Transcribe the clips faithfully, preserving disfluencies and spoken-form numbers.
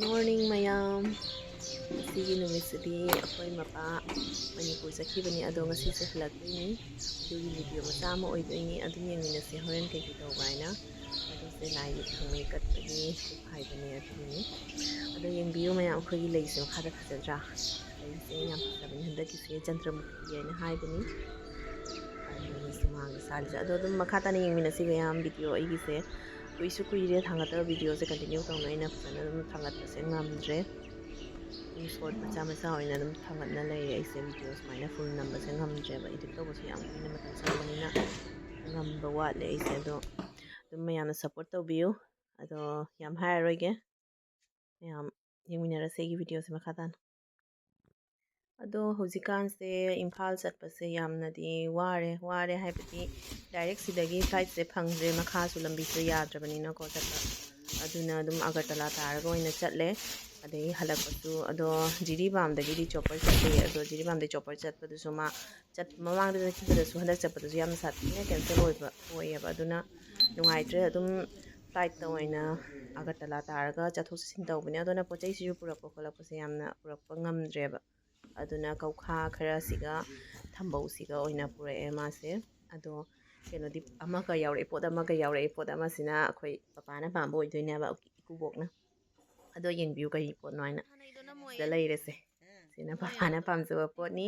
Morning ꯃꯌꯥꯝ꯫ ꯉꯁꯤꯒꯤ ꯅꯨꯃꯤꯠꯁꯤꯗꯤ ꯑꯩꯈꯣꯏ ꯃꯄꯥ ꯃꯅꯤꯄꯨꯔ ꯆꯠꯈꯤꯕꯅꯤ, ꯑꯗꯣ ꯉꯁꯤꯁꯦ ꯍꯜꯂꯛꯇꯣꯏꯅꯤ꯫ ꯑꯗꯨꯒꯤ video ꯃꯆꯥ ꯑꯃ ꯑꯣꯏꯗꯣꯏꯅꯤ, ꯑꯗꯨꯝ ꯌꯦꯡꯃꯤꯟꯅꯁꯦ ꯍꯣꯔꯦꯟ ꯀꯩ ꯀꯩ ꯇꯧꯕ ꯍꯥꯏꯅ꯫ ꯑꯗꯨꯁꯦ ꯂꯥꯏꯒꯤ ꯊꯥꯡꯃꯩ ꯀꯠꯄꯒꯤ ꯍꯥꯏꯕꯅꯦ ꯑꯗꯨꯒꯤꯅꯤ꯫ ꯑꯗꯣ ꯌꯦꯡꯕꯤꯌꯨ ꯃꯌꯥꯝ, ꯑꯩꯈꯣꯏꯒꯤ ꯂꯩꯁꯦ ꯃꯈꯥꯗ ꯐꯖꯗ꯭ꯔꯥ? ꯂꯩꯁꯦ ꯌꯥꯝ ꯐꯖꯕꯅꯤ ꯍꯟꯗꯛꯀꯤꯁꯦ, ꯆꯟꯗ꯭ꯔꯃꯨꯈꯤ ꯍꯥꯏꯅ ꯍꯥꯏꯕꯅꯤ꯫ ꯑꯗꯨꯒꯤ ꯁꯨꯃꯥꯡꯗ ꯁꯥꯠꯂꯤꯁꯦ꯫ ꯑꯗꯣ ꯑꯗꯨꯝ ꯃꯈꯥ ꯇꯥꯅ ꯌꯦꯡꯃꯤꯟꯅꯁꯤ ꯃꯌꯥꯝ꯫ Video ꯑꯩꯒꯤꯁꯦ ꯀꯨꯏꯁꯨ ꯀꯨꯏꯔꯦ ꯊꯥꯡꯒꯠꯇꯕ, videoꯁꯦ continue ꯇꯧꯅ ꯑꯩꯅ ꯐꯖꯅ ꯑꯗꯨꯝ ꯊꯥꯡꯒꯠꯄꯁꯦ ꯉꯝꯗ꯭ꯔꯦ꯫ ꯑꯗꯨꯝ short ꯃꯆꯥ ꯃꯆꯥ ꯑꯣꯏꯅ ꯑꯗꯨꯝ ꯊꯥꯡꯒꯠꯅ ꯂꯩꯔꯦ ꯑꯩꯁꯦ꯫ Video ꯁꯨꯃꯥꯏꯅ full ꯅꯝꯕꯁꯦ ꯉꯝꯗ꯭ꯔꯦꯕ, edit ꯇꯧꯕꯁꯨ ꯌꯥꯝ ꯀꯨꯏꯅ ꯃꯇꯝ ꯆꯪꯕꯅꯤꯅ ꯉꯝꯕ ꯋꯥꯠꯂꯦ ꯑꯩꯁꯦ꯫ ꯑꯗꯣ ꯑꯗꯨꯝ ꯃꯌꯥꯝꯅ support ꯇꯧꯕꯤꯌꯨ꯫ ꯑꯗꯣ ꯌꯥꯝ ꯍꯥꯏꯔꯔꯣꯏꯒꯦ, ꯃꯌꯥꯝ ꯌꯦꯡꯃꯤꯟꯅꯔꯁꯦ ꯑꯩꯒꯤ videoꯁꯦ ꯃꯈꯥ ꯇꯥꯅ꯫ ꯑꯗꯣ ꯍꯧꯖꯤꯛꯀꯥꯟꯁꯦ ꯏꯝꯐꯥꯜ ꯆꯠꯄꯁꯦ ꯌꯥꯝꯅꯗꯤ ꯋꯥꯔꯦ꯫ ꯋꯥꯔꯦ ꯍꯥꯏꯕꯗꯤ direct ꯁꯤꯗꯒꯤ flightꯁꯦ ꯐꯪꯗ꯭ꯔꯦ, ꯃꯈꯥꯁꯨ ꯂꯝꯕꯤꯁꯦ ꯌꯥꯗ꯭ꯔꯕꯅꯤꯅꯀꯣ ꯆꯠꯄ꯫ ꯑꯗꯨꯅ ꯑꯗꯨꯝ ꯑꯒꯔꯇꯂꯥ ꯇꯥꯔꯒ ꯑꯣꯏꯅ ꯆꯠꯂꯦ꯫ ꯑꯗꯒꯤ ꯍꯜꯂꯛꯄꯁꯨ, ꯑꯗꯣ ꯖꯤꯔꯤꯕꯥꯝꯗꯒꯤꯗꯤ chopper ꯆꯠꯂꯦ꯫ ꯑꯗꯣ ꯖꯤꯔꯤꯕꯥꯝꯗꯒꯤ chopper ꯆꯠꯄꯗꯨꯁꯨ ꯃꯥ ꯆꯠ-, ꯃꯃꯥꯡꯗ ꯆꯠꯈꯤꯕꯗꯁꯨ ꯍꯟꯗꯛ ꯆꯠꯄꯗꯁꯨ ꯌꯥꯝꯅ ꯁꯥꯊꯤꯅ cancel ꯑꯣꯏꯕ ꯑꯣꯏꯌꯦꯕ꯫ ꯑꯗꯨꯅ ꯅꯨꯡꯉꯥꯏꯇ꯭ꯔꯦ꯫ ꯑꯗꯨꯝ flightꯇ ꯑꯣꯏꯅ ꯑꯒꯔꯇꯂꯥ ꯇꯥꯔꯒ ꯆꯠꯊꯣꯛ ꯆꯠꯁꯤꯟ ꯇꯧꯕꯅꯦ꯫ ꯑꯗꯨꯅ ꯄꯣꯠ ꯆꯩꯁꯤꯁꯨ ꯄꯨꯔꯛꯄ ꯈꯣꯠꯂꯛꯄꯁꯦ ꯌꯥꯝꯅ ꯄꯨꯔꯛꯄ ꯉꯝꯗ꯭ꯔꯦꯕ꯫ ꯑꯗꯨꯅ ꯀꯧꯈꯥ ꯈꯔꯁꯤꯒ ꯊꯝꯕꯧꯁꯤꯒ ꯑꯣꯏꯅ ꯄꯨꯔꯛꯑꯦ ꯃꯥꯁꯦ꯫ ꯑꯗꯣ ꯀꯩꯅꯣꯗꯤ ꯑꯃꯒ ꯌꯥꯎꯔꯛꯑꯦ, ꯄꯣꯠ ꯑꯃꯒ ꯌꯥꯎꯔꯛꯑꯦ꯫ ꯄꯣꯠ ꯑꯃꯁꯤꯅ ꯑꯩꯈꯣꯏ ꯄꯄꯥꯅ ꯄꯥꯝꯕ ꯑꯣꯏꯗꯣꯏꯅꯦꯕ, ꯏꯀꯨꯕꯣꯛꯅ꯫ ꯑꯗꯣ ꯌꯦꯡꯕꯤꯌꯨ ꯀꯔꯤ ꯄꯣꯠꯅꯣ ꯍꯥꯏꯅ꯫ ꯁꯤꯗ ꯂꯩꯔꯦꯁꯦ꯫ ꯁꯤꯅ ꯄꯄꯥꯅ ꯄꯥꯝꯖꯕ ꯄꯣꯠꯅꯤ꯫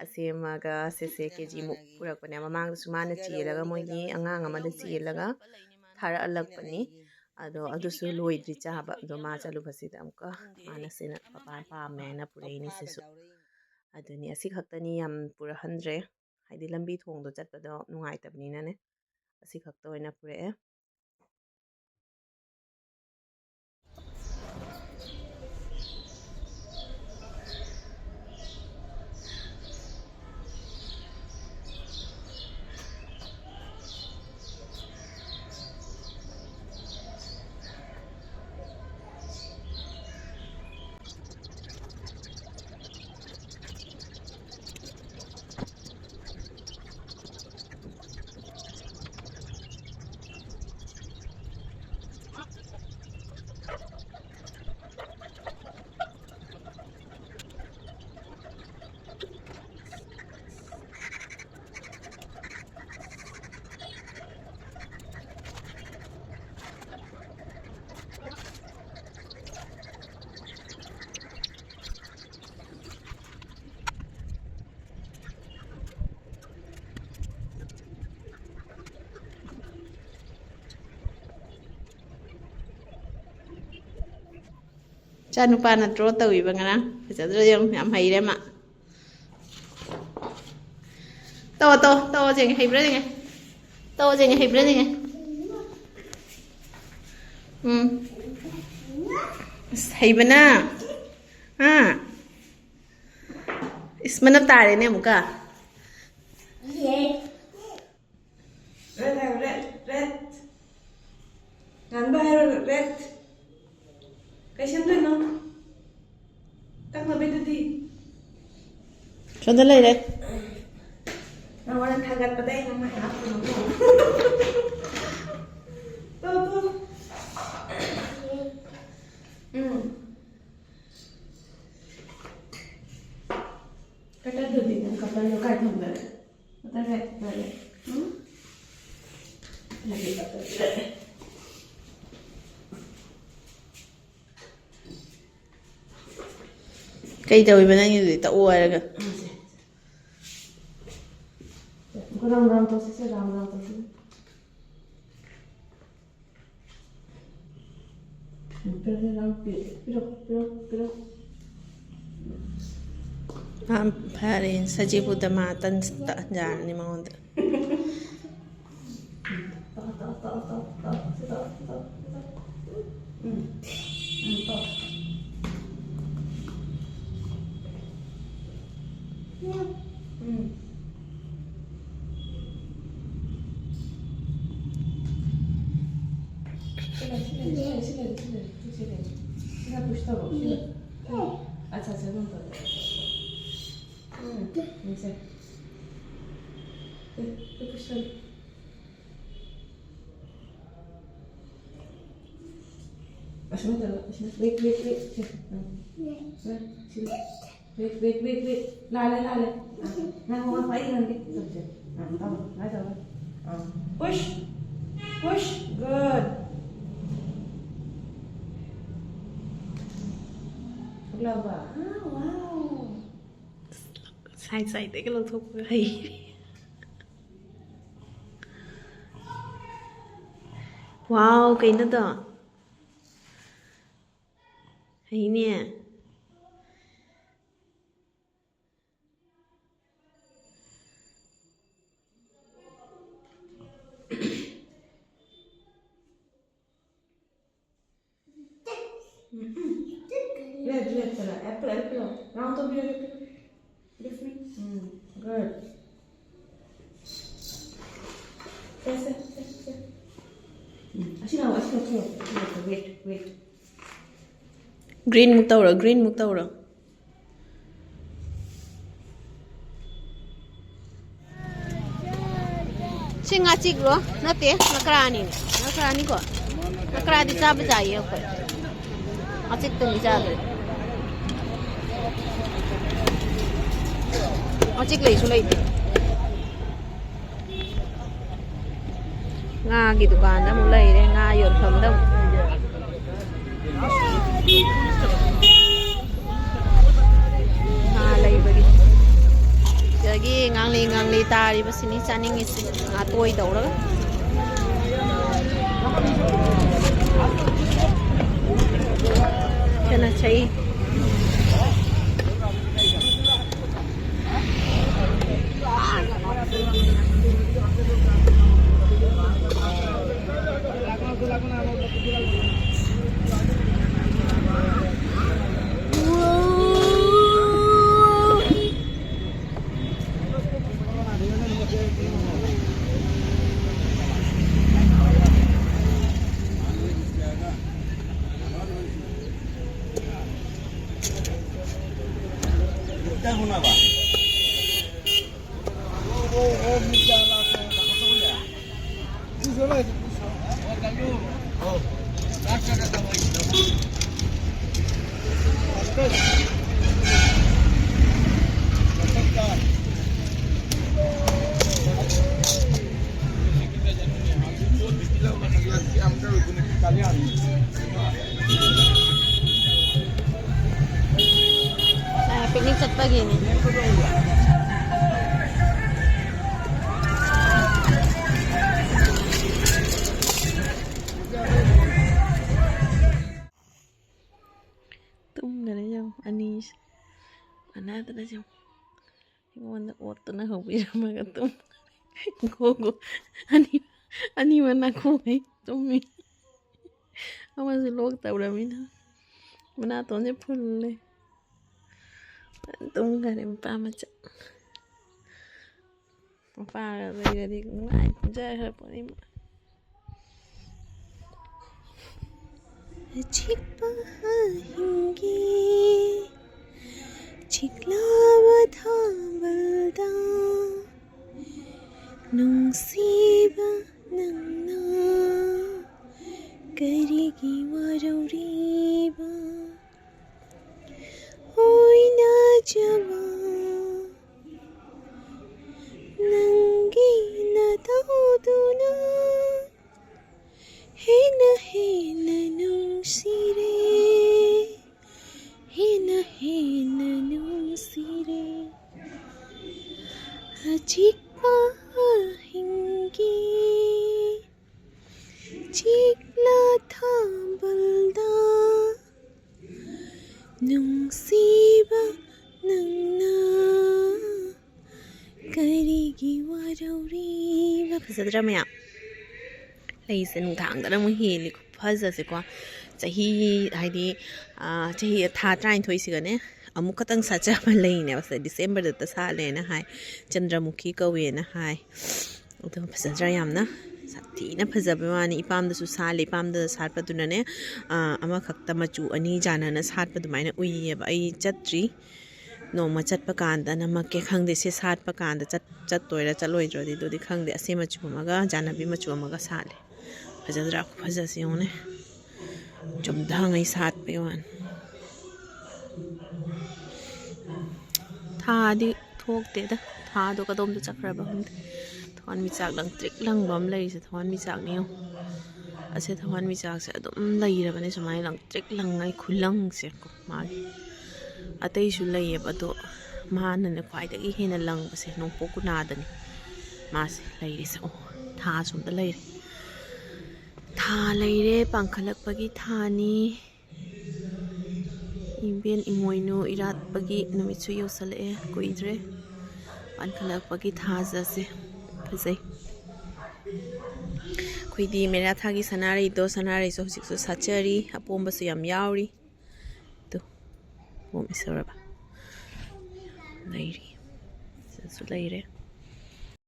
ꯑꯁꯦꯝꯃꯒ ꯁꯤꯁꯦ KG ꯃꯨꯛ ꯄꯨꯔꯛꯄꯅꯦ꯫ ꯃꯃꯥꯡꯗꯁꯨ ꯃꯥꯅ ꯆꯦꯜꯂꯒ, ꯃꯣꯏꯒꯤ ꯑꯉꯥꯡ ꯑꯃꯗ ꯆꯦꯜꯂꯒ ꯊꯥꯔꯛꯍꯜꯂꯛꯄꯅꯤ꯫ ꯑꯗꯣ ꯑꯗꯨꯁꯨ ꯂꯣꯏꯗ꯭ꯔꯤ ꯆꯥꯕ꯫ ꯑꯗꯣ ꯃꯥ ꯆꯠꯂꯨꯕꯁꯤꯗ ꯑꯃꯨꯛꯀ ꯃꯥꯅ ꯁꯤꯅ ꯄꯄꯥ ꯄꯥꯝꯃꯦ ꯍꯥꯏꯅ ꯄꯨꯔꯛꯏꯅꯤ ꯁꯤꯁꯨ꯫ ꯑꯗꯨꯅꯤ, ꯑꯁꯤ ꯈꯛꯇꯅꯤ, ꯌꯥꯝ ꯄꯨꯔꯛꯍꯟꯗ꯭ꯔꯦ꯫ ꯍꯥꯏꯗꯤ ꯂꯝꯕꯤ ꯊꯣꯡꯗꯣ ꯆꯠꯄꯗꯣ ꯅꯨꯡꯉꯥꯏꯇꯕꯅꯤꯅꯅꯦ꯫ ꯑꯁꯤ ꯈꯛꯇ ꯑꯣꯏꯅ ꯄꯨꯔꯛꯑꯦ꯫ ꯏꯆꯥ ꯅꯨꯄꯥꯅ ꯗ꯭ꯔꯣ ꯇꯧꯏꯕ ꯉꯔꯥꯡ꯫ ꯐꯖꯗ꯭ꯔꯣ? ꯌꯦꯡꯉꯨ, ꯌꯥꯝ ꯍꯩꯔꯦ ꯃꯥ꯫ ꯇꯧ, ꯇꯧ, ꯇꯧ, ꯌꯦꯡꯒꯦ, ꯍꯩꯕ꯭ꯔꯥ ꯌꯦꯡꯒꯦ꯫ ꯇꯧ, ꯌꯦꯡꯒꯦ, ꯍꯩꯕ꯭ꯔꯥ ꯌꯦꯡꯒꯦ꯫ ꯎꯝ꯫ ꯑꯁ, ꯍꯩꯕꯅ꯫ ꯍꯥ? ꯏꯁ, ꯃꯅꯞ ꯇꯥꯔꯦꯅꯦ ꯑꯃꯨꯛꯀ꯫ Red ꯍꯥꯏꯌꯣ, red, red꯫ ꯉꯥꯟꯕ ꯍꯥꯏꯔꯣ, red꯫ ꯀꯩ ꯁꯦꯝꯗꯣꯏꯅꯣ? ꯇꯛꯅꯕꯤꯗꯨꯗꯤ? ꯁꯣꯝꯗ ꯂꯩꯔꯦ꯫ ꯅꯪ ꯍꯣꯔꯦꯟ ꯊꯥꯒꯠꯄꯗ ꯑꯩ ꯅꯪ ꯃꯥꯏ ꯍꯥꯞꯄꯨꯅꯨꯀꯣ꯫ ꯇꯣ, ꯇꯣ꯫ ꯎꯝ꯫ ꯀꯇꯔꯗꯨꯗꯤ ꯅꯪ ꯀꯇꯔꯗꯣ ꯀꯥꯏ ꯊꯝꯗꯔꯦ? ꯀꯇꯔ ꯀꯥꯏ ꯊꯝꯗꯔꯦ? ꯎꯝ? ꯂꯩꯔꯦ, ꯀꯇꯔ ꯂꯩꯔꯦ꯫ ꯀꯩ ꯇꯧꯔꯤꯕ ꯅꯪꯒꯤꯗꯨꯗꯤ? ꯇꯛꯎ ꯍꯥꯏꯔꯒ꯫ ꯎꯝ, ꯁꯦ, ꯁꯦ꯫ ꯔꯥꯎꯟ ꯔꯥꯎꯟ ꯇꯧꯁꯤ, ꯁꯦ, ꯔꯥꯎꯟ ꯔꯥꯎꯟ ꯇꯧꯁꯤ꯫ ꯄꯤꯔꯛꯑꯣ, ꯄꯤꯔꯛꯑꯣ, ꯄꯤꯔꯛꯑꯣ, ꯄꯤꯔꯛꯑꯣ꯫ ꯃꯥ ꯐꯔꯦ, ꯁꯖꯤꯕꯨꯗ ꯃꯥ ꯇꯟ ꯇꯛꯍꯟꯖꯔꯅꯤ ꯃꯉꯣꯟꯗ꯫ ꯇꯧ, ꯇꯧ, ꯇꯧ, ꯇꯧ, ꯇꯧ, ꯁꯤ ꯇꯧ, ꯁꯤ ꯇꯧ, ꯁꯤ ꯇꯧ꯫ ꯎꯝ꯫ ꯎꯝ, ꯇꯧ꯫ ꯎꯝ꯫ ꯁꯤꯅ, ꯁꯤꯅ, ꯁꯤꯅ, ꯁꯤꯅ, ꯁꯤꯅ, ꯁꯤꯅ, ꯁꯤꯅ push ꯇꯧꯔꯣ, ꯁꯤꯅ꯫ ꯎꯝ꯫ ꯑꯠꯆꯥ, ꯑꯠꯆꯥ, ꯑꯗꯨꯝ ꯇꯧꯔꯣ꯫ ꯎꯝ, ꯎꯝ, ꯁꯦ꯫ ꯑꯦ, ꯑꯦ, push ꯇꯧꯔꯣ꯫ ꯑꯁꯨꯃꯥꯏꯅ ꯇꯧꯔꯣ, ꯑꯁꯨꯃꯥꯏꯅ꯫ Wait, wait, wait. ꯁꯦ, ꯎꯝ꯫ ꯎꯝ, ꯁꯤꯗ꯫ Wait, wait, wait, wait. ꯂꯥꯜꯂꯦ, ꯂꯥꯜꯂꯦ꯫ ꯑ, ꯉꯥꯏꯈꯣ, ꯉꯥꯏꯈꯣ, ꯑꯩ ꯌꯦꯡꯉꯝꯒꯦ꯫ ꯇꯧꯁꯦ꯫ ꯑ, ꯇꯧ, ꯁꯨꯃꯥꯏꯅ ꯇꯧꯔꯣ꯫ ꯑ, push, push, good. ꯊꯣꯛꯂꯛꯑꯕ? ꯑ, wow. ꯁꯥꯏ ꯁꯥꯏꯗꯒꯤ ꯂꯧꯊꯣꯛꯄ ꯍꯩ꯫ Wow, ꯀꯩꯅꯣꯗꯣ? ꯑꯩꯅꯦ꯫ Red, red ꯇꯔꯥ? Apple, apple. Round ꯇꯧꯕꯤꯌꯣ, apple. Give me. ꯎꯝ, good. ꯁꯦ, ꯁꯦ, ꯁꯦ, ꯁꯦ. ꯎꯝ, ꯑꯁꯤ ꯂꯥꯛꯑꯣ, ꯑꯁꯤ ꯂꯥꯛꯑꯣ, ꯑꯁꯤ ꯂꯥꯛꯑꯣ. Wait, wait. Green ꯃꯨꯛ ꯇꯧꯔꯣ, green ꯃꯨꯛ ꯇꯧꯔꯣ. ꯁꯤ ꯉꯥꯆꯤꯛꯂꯣ? ꯅꯠꯇꯦ, ꯉꯀ꯭ꯔꯥꯅꯤꯅꯦ꯫ ꯉꯀ꯭ꯔꯥꯅꯤꯀꯣ? ꯉꯀ꯭ꯔꯥꯗꯤ ꯆꯥꯕ ꯌꯥꯏꯌꯦ ꯑꯩꯈꯣꯏ꯫ ꯉꯥꯆꯤꯛꯇꯨꯅꯤ ꯆꯥꯗꯣꯏ꯫ ꯉꯥꯆꯤꯛ ꯂꯩꯁꯨ ꯂꯩꯇꯦ꯫ ꯉꯥꯒꯤ ꯗꯨꯀꯥꯟꯗ ꯑꯃꯨꯛ ꯂꯩꯔꯦ, ꯉꯥ ꯌꯣꯟꯐꯝꯗ ꯑꯃꯨꯛ꯫ ꯉꯥ ꯂꯩꯕꯒꯤ꯫ ꯁꯤꯗꯒꯤ ꯉꯥꯡꯂꯤ ꯉꯥꯡꯂꯤ ꯇꯥꯔꯤꯕꯁꯤꯅꯤ ꯆꯥꯅꯤꯡꯉꯤꯁꯤ, ꯉꯥꯇꯣꯏ ꯇꯧꯔꯒ꯫ ꯁꯤꯅ ꯁꯍꯤ꯫ Picnic ꯆꯠꯄꯒꯤꯅꯤ꯫ ꯃꯅꯥꯗꯅ ꯁꯨꯝ ꯑꯩꯉꯣꯟꯗ ꯑꯣꯠꯇꯨꯅ ꯍꯧꯕꯤꯔꯝꯃꯒ ꯇꯨꯝ꯫ ꯒꯣꯒꯣ ꯑꯅꯤ, ꯑꯅꯤꯃꯛ ꯅꯥꯀꯣꯡꯉꯩ ꯇꯨꯝꯃꯤ꯫ ꯑꯃꯁꯨ ꯂꯣꯛ ꯇꯧꯔꯃꯤꯅ ꯃꯅꯥꯇꯣꯟꯁꯦ ꯐꯨꯜꯂꯦ꯫ ꯇꯨꯝꯈꯔꯦ ꯃꯄꯥ ꯃꯆꯥ꯫ ꯃꯄꯥꯒ ꯂꯩꯔꯗꯤ ꯅꯨꯡꯉꯥꯏ ꯇꯨꯝꯖꯈ꯭ꯔ ꯄꯣꯠꯅꯤ꯫ ꯑꯆꯤꯛꯄ ꯑꯍꯤꯡꯒꯤ ꯆꯤꯛꯂꯕ ꯊꯥꯕꯜꯗ ꯅꯨꯡꯁꯤꯕ ꯅꯪꯅ ꯀꯔꯤꯒꯤ ꯋꯥꯔꯧꯔꯤꯕ? ꯑꯣꯏꯅꯖꯕ ꯅꯪꯒꯤ ꯅꯇꯧꯗꯨꯅ ꯍꯦꯟꯅ ꯍꯦꯟꯅ ꯅꯨꯡꯁꯤꯔꯦ, ꯍꯦꯟꯅ ꯍꯦꯟꯅ ꯅꯨꯡꯁꯤꯔꯦ꯫ ꯑꯆꯤꯛꯄ ꯑꯍꯤꯡꯒꯤ ꯆꯤꯛꯂ ꯊꯥꯕꯜꯗ ꯅꯨꯡꯁꯤꯕ ꯅꯪꯅ ꯀꯔꯤꯒꯤ ꯋꯥꯔꯧꯔꯤꯕ? ꯐꯖꯗ꯭ꯔꯥ ꯃꯌꯥꯝ? ꯂꯩꯁꯦ ꯅꯨꯡꯗꯥꯡꯗꯅ ꯑꯃꯨꯛ ꯍꯦꯜꯂꯤ ꯈꯨꯐꯖꯁꯦꯀꯣ꯫ ꯆꯍꯤ ꯍꯥꯏꯗꯤ, ꯑꯥ, ꯆꯍꯤ ꯊꯥ ꯇꯔꯥꯅꯤꯊꯣꯏꯁꯤꯒꯅꯦ ꯑꯃꯨꯛ ꯈꯛꯇꯪ ꯁꯥꯠꯆꯕ ꯂꯩꯅꯦꯕ꯫ ꯁꯦ ꯗꯤꯁꯦꯝꯕꯔꯗꯇ ꯁꯥꯠꯂꯦꯅ ꯍꯥꯏ, ꯆꯟꯗ꯭ꯔꯃꯨꯈꯤ ꯀꯧꯋꯦꯅ ꯍꯥꯏ꯫ ꯑꯗꯣ ꯐꯖꯗ꯭ꯔꯥ ꯌꯥꯝꯅ? ꯁꯥꯊꯤꯅ ꯐꯖꯕꯩ ꯋꯥꯅꯤ꯫ ꯏꯄꯥꯝꯗꯁꯨ ꯁꯥꯠꯂꯦ꯫ ꯏꯄꯥꯝꯗ ꯁꯥꯠꯄꯗꯨꯅꯅꯦ, ꯑꯥ, ꯑꯃꯈꯛꯇ ꯃꯆꯨ ꯑꯅꯤ ꯌꯥꯟꯅꯅ ꯁꯥꯠꯄ ꯑꯗꯨꯃꯥꯏꯅ ꯎꯏꯌꯦꯕ꯫ ꯑꯩ ꯆꯠꯇ꯭ꯔꯤ꯫ ꯅꯣꯡꯃ ꯆꯠꯄ ꯀꯥꯟꯗ ꯅꯝꯃꯛꯀꯦ꯫ ꯈꯪꯗꯦ ꯁꯤ ꯁꯥꯠꯄ ꯀꯥꯟꯗ ꯆꯠ-, ꯆꯠꯇꯣꯏꯔꯥ ꯆꯠꯂꯣꯏꯗ꯭ꯔꯗꯤ ꯑꯗꯨꯗꯤ ꯈꯪꯗꯦ꯫ ꯑꯁꯤ ꯃꯆꯨ ꯑꯃꯒ ꯖꯥꯅꯕꯤ ꯃꯆꯨ ꯑꯃꯒ ꯁꯥꯠꯂꯦ꯫ ꯐꯖꯗ꯭ꯔꯥ? ꯈꯨꯐꯖꯁꯤ ꯌꯦꯡꯉꯨꯅꯦ꯫ ꯆꯨꯝꯊꯉꯩ ꯁꯥꯠꯄꯩ ꯋꯥꯅꯤ꯫ ꯊꯥꯗꯤ ꯊꯣꯛꯇꯦꯗ꯫ ꯊꯥꯗꯣ ꯀꯗꯣꯝꯗ ꯆꯠꯈ꯭ꯔꯕ ꯈꯪꯗꯦ꯫ ꯊꯋꯥꯟꯃꯤꯆꯥꯛ ꯂꯪꯇ꯭ꯔꯤꯛ ꯂꯪꯕ ꯑꯃ ꯂꯩꯔꯤꯁꯦ ꯊꯋꯥꯟꯃꯤꯆꯥꯛꯅꯤ ꯌꯦꯡꯉꯨ꯫ ꯑꯁꯦ ꯊꯋꯥꯟꯃꯤꯆꯥꯛꯁꯦ ꯑꯗꯨꯝ ꯂꯩꯔꯕꯅꯦ ꯁꯨꯃꯥꯏꯅ ꯂꯪꯇ꯭ꯔꯤꯛ ꯂꯪꯉꯩ ꯈꯨꯂꯪꯁꯦ ꯀꯣ ꯃꯥꯒꯤ꯫ ꯑꯇꯩꯁꯨ ꯂꯩꯌꯦꯕ, ꯑꯗꯣ ꯃꯥꯅꯅꯦ ꯈ꯭ꯋꯥꯏꯗꯒꯤ ꯍꯦꯟꯅ ꯂꯪꯕꯁꯦ ꯅꯣꯡꯄꯣꯛ ꯀꯨꯅꯥꯗꯅꯤ ꯃꯥꯁꯦ ꯂꯩꯔꯤꯁꯦ꯫ ꯑꯣ, ꯊꯥꯁꯨ ꯑꯝꯇ ꯂꯩꯔꯦ꯫ ꯊꯥ ꯂꯩꯔꯦ, ꯄꯥꯡꯈꯠꯂꯛꯄꯒꯤ ꯊꯥꯅꯤ꯫ ꯏꯕꯦꯟ ꯏꯃꯣꯏꯅꯨ ꯏꯔꯥꯠꯄꯒꯤ ꯅꯨꯃꯤꯠꯁꯨ ꯌꯧꯁꯜꯂꯛꯑꯦ, ꯀꯨꯏꯗ꯭ꯔꯦ꯫ ꯄꯥꯟꯈꯠꯂꯛꯄꯒꯤ ꯊꯥꯖꯁꯦ ꯐꯖꯩ꯫ ꯑꯩꯈꯣꯏꯗꯤ ꯃꯦꯔꯥ ꯊꯥꯒꯤ ꯁꯅꯥꯔꯩꯗꯣ, ꯁꯅꯥꯔꯩꯁꯨ ꯍꯧꯖꯤꯛꯁꯨ ꯁꯥꯠꯆꯔꯤ, ꯑꯄꯣꯝꯕꯁꯨ ꯌꯥꯝ ꯌꯥꯎꯔꯤ꯫ ꯇꯨ, ꯄꯣꯝ ꯏꯁꯧꯔꯕ ꯂꯩꯔꯤ꯫ ꯁꯤꯗꯁꯨ ꯂꯩꯔꯦ꯫